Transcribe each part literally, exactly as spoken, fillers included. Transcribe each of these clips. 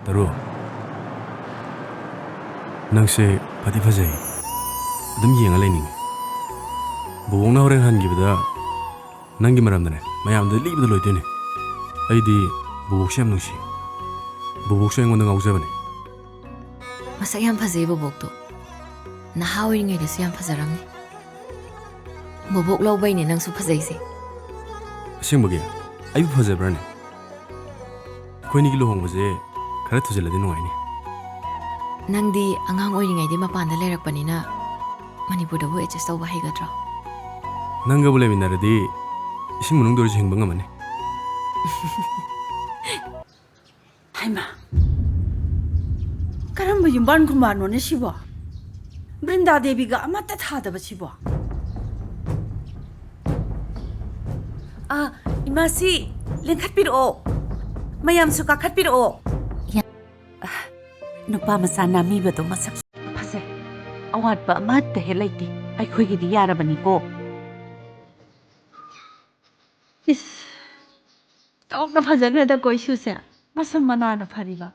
ꯇꯔꯨ, ꯅꯪꯁꯦ ꯐꯗꯤ ꯐꯖꯩ꯫ ꯑꯗꯨꯝ ꯌꯦꯡꯉ ꯂꯩꯅꯤꯡꯉꯤ꯫ ꯕꯣꯕꯣꯛꯅ ꯍꯣꯔꯦꯟ ꯍꯟꯈꯤꯕꯗ ꯅꯪꯒꯤ ꯃꯔꯝꯗꯅꯦ ꯃꯌꯥꯝꯗ ꯂꯤꯕꯗ ꯂꯣꯏꯗꯣꯏꯅꯦ꯫ ꯑꯩꯗꯤ ꯕꯣꯕꯣꯛꯁꯦ ꯌꯥꯝ ꯅꯨꯡꯁꯤ꯫ ꯕꯣꯕꯣꯛꯁꯨ ꯑꯩꯉꯣꯟꯗ ꯉꯥꯎꯖꯕꯅꯦ꯫ ꯃꯁꯛ ꯌꯥꯝ ꯐꯖꯩ ꯕꯣꯕꯣꯛꯇꯣ꯫ ꯅꯍꯥ ꯑꯣꯏꯔꯤꯉꯩꯗꯁꯨ ꯌꯥꯝ ꯐꯖꯔꯝꯃꯤ꯫ ꯕꯣꯕꯣꯛ ꯂꯧꯕꯩꯅꯦ ꯅꯪꯁꯨ ꯐꯖꯩꯁꯦ꯫ ꯑꯁꯦꯡꯕꯒꯤ? ꯑꯩꯕꯨ ꯐꯖꯕ꯭ꯔꯥꯅꯦ? ꯑꯩꯈꯣꯏꯅꯤꯒꯤ ꯂꯨꯍꯣꯡꯕꯁꯦ ꯈꯔ ꯊꯨꯖꯤꯜꯂꯗꯤ ꯅꯨꯡꯉꯥꯏꯅꯤ꯫ ꯅꯪꯗꯤ ꯑꯉꯥꯡ ꯑꯣꯏꯔꯤꯉꯩꯗꯤ ꯃꯄꯥꯟꯗ ꯂꯩꯔꯛꯄꯅꯤꯅ ꯃꯅꯤꯄꯨꯔꯗꯕꯨ adjust ꯇꯧꯕ ꯍꯩꯒꯗ꯭ꯔꯣ? ꯅꯪꯒꯕꯨ ꯂꯩꯃꯤꯟꯅꯔꯗꯤ ꯏꯁꯤꯡ ꯃꯅꯨꯡꯗ ꯑꯣꯏꯔꯁꯨ ꯍꯤꯡꯕ ꯉꯝꯃꯅꯤ꯫ ꯍꯩꯃꯥ, ꯀꯔꯝꯕ ꯌꯨꯝꯕꯥꯟ ꯈꯨꯝꯕꯥꯟꯅꯣꯅꯦ ꯁꯤꯕꯣ? ꯕ꯭ꯔꯤꯟꯗꯥ ꯗꯦꯕꯤꯒ ꯑꯃꯠꯇ ꯊꯥꯗꯕ ꯁꯤꯕꯣ? ꯑꯥ, ꯏꯃꯥꯁꯤ ꯂꯦꯡꯈꯠꯄꯤꯔꯛꯑꯣ, ꯃꯌꯥꯝꯁꯨ ꯀꯥꯈꯠꯄꯤꯔꯛꯑꯣ꯫ ꯌꯥ-, ꯑꯥ, ꯅꯨꯄꯥ ꯃꯆꯥ ꯅꯥꯃꯤꯕꯗꯣ ꯃꯁꯛ ꯐꯖꯩ, ꯑꯋꯥꯠꯄ ꯑꯃꯠꯇ ꯍꯦꯛ ꯂꯩꯇꯦ꯫ ꯑꯩꯈꯣꯏꯒꯤꯗꯤ ꯌꯥꯔꯕꯅꯤꯀꯣ꯫ ꯏꯁ, ꯊꯣꯛꯅ ꯐꯖꯈ꯭ꯔꯦꯗꯀꯣ ꯏꯁꯨꯁꯦ꯫ ꯃꯁꯝ ꯃꯅꯥꯅ ꯐꯔꯤꯕ꯫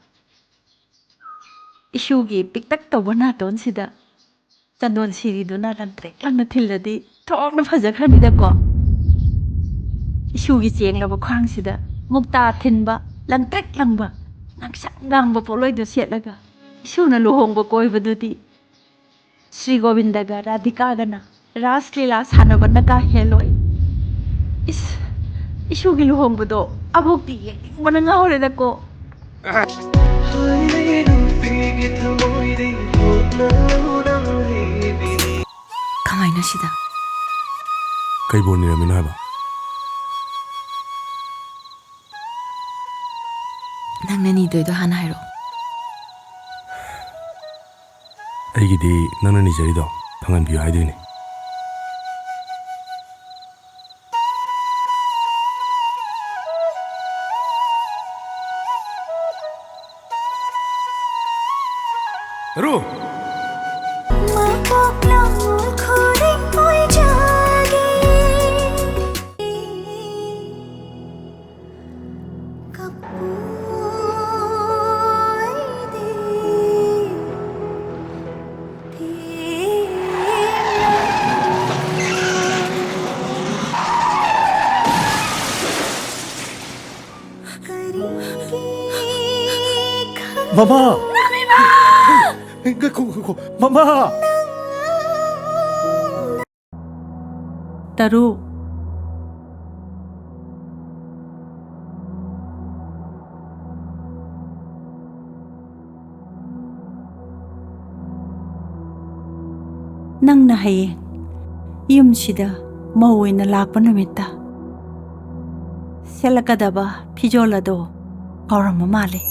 ꯏꯁꯨꯒꯤ ꯄꯤꯛꯇꯛ ꯇꯧꯕ ꯅꯥꯇꯣꯟꯁꯤꯗ ꯆꯟꯗꯣꯟ ꯁꯤꯔꯤꯗꯨꯅ ꯂꯪꯇ꯭ꯔꯤꯛ ꯂꯪꯅ ꯊꯤꯜꯂꯗꯤ ꯊꯣꯛꯅ ꯐꯖꯈ꯭ꯔꯅꯤꯗꯀꯣ꯫ ꯏꯁꯨꯒꯤ ꯆꯦꯡꯂꯕ ꯈ꯭ꯋꯥꯡꯁꯤꯗ ꯃꯨꯛꯇꯥ ꯊꯤꯟꯕ, ꯂꯪꯇ꯭ꯔꯤꯛ ꯂꯪꯕ, ꯉꯥꯡꯁꯪ ꯉꯥꯡꯕ ꯄꯣꯠꯂꯣꯏꯗꯣ ꯁꯦꯠꯂꯒ ꯏꯁꯨꯅ ꯂꯨꯍꯣꯡꯕ ꯀꯣꯏꯕꯗꯨꯗꯤ ꯁ꯭ꯔꯤ ꯒꯣꯕꯤꯟꯗꯒ ꯔꯥꯙꯤꯀꯥꯒꯅ ꯔꯥꯁ ꯂꯤꯂꯥ ꯁꯥꯟꯅꯕꯅ ꯀꯥ ꯍꯦꯜꯂꯣꯏ꯫ ꯏꯁ, ꯏꯁꯨꯒꯤ ꯂꯨꯍꯣꯡꯕꯗꯣ ꯑꯕꯣꯛꯇꯤ ꯌꯦꯡꯅꯤꯡꯕꯅ ꯉꯥꯎꯔꯦꯗꯀꯣ꯫ ꯀꯃꯥꯏꯅ ꯁꯤꯗ? ꯀꯩ ꯕꯣꯔ ꯅꯤꯔꯝꯃꯤꯅꯣ ꯍꯥꯏꯕ? ꯅꯪꯅ ꯅꯤꯗꯣꯏꯗꯣ ꯍꯥꯟꯅ ꯍꯥꯏꯔꯛꯑꯣ꯫ ꯑꯩꯒꯤꯗꯤ ꯅꯪꯅ ꯅꯤꯖꯔꯤꯗꯣ ꯐꯪꯍꯟꯕꯤꯌꯨ ꯍꯥꯏꯗꯣꯏꯅꯤ꯫ ꯔꯨ! ꯃꯄꯣꯛ ꯂꯝ ꯈꯨꯗꯤꯡ ꯑꯣꯏꯖꯒꯦ꯫ ꯀꯞꯄꯨ꯫ ꯃꯃꯥ! ꯉꯥꯏꯈꯣ, ꯉꯥꯏꯈꯣ, ꯃꯃꯥ! ꯇꯔꯨꯛ꯫ ꯅꯪꯅ ꯍꯌꯦꯡ ꯌꯨꯝꯁꯤꯗ ꯃꯧ ꯑꯣꯏꯅ ꯂꯥꯛꯄ ꯅꯨꯃꯤꯠꯇ ꯁꯦꯠꯂꯛꯀꯗꯕ ꯐꯤꯖꯣꯜ ꯑꯗꯣ ꯀꯥꯎꯔꯝꯕ ꯃꯥꯜꯂꯦ꯫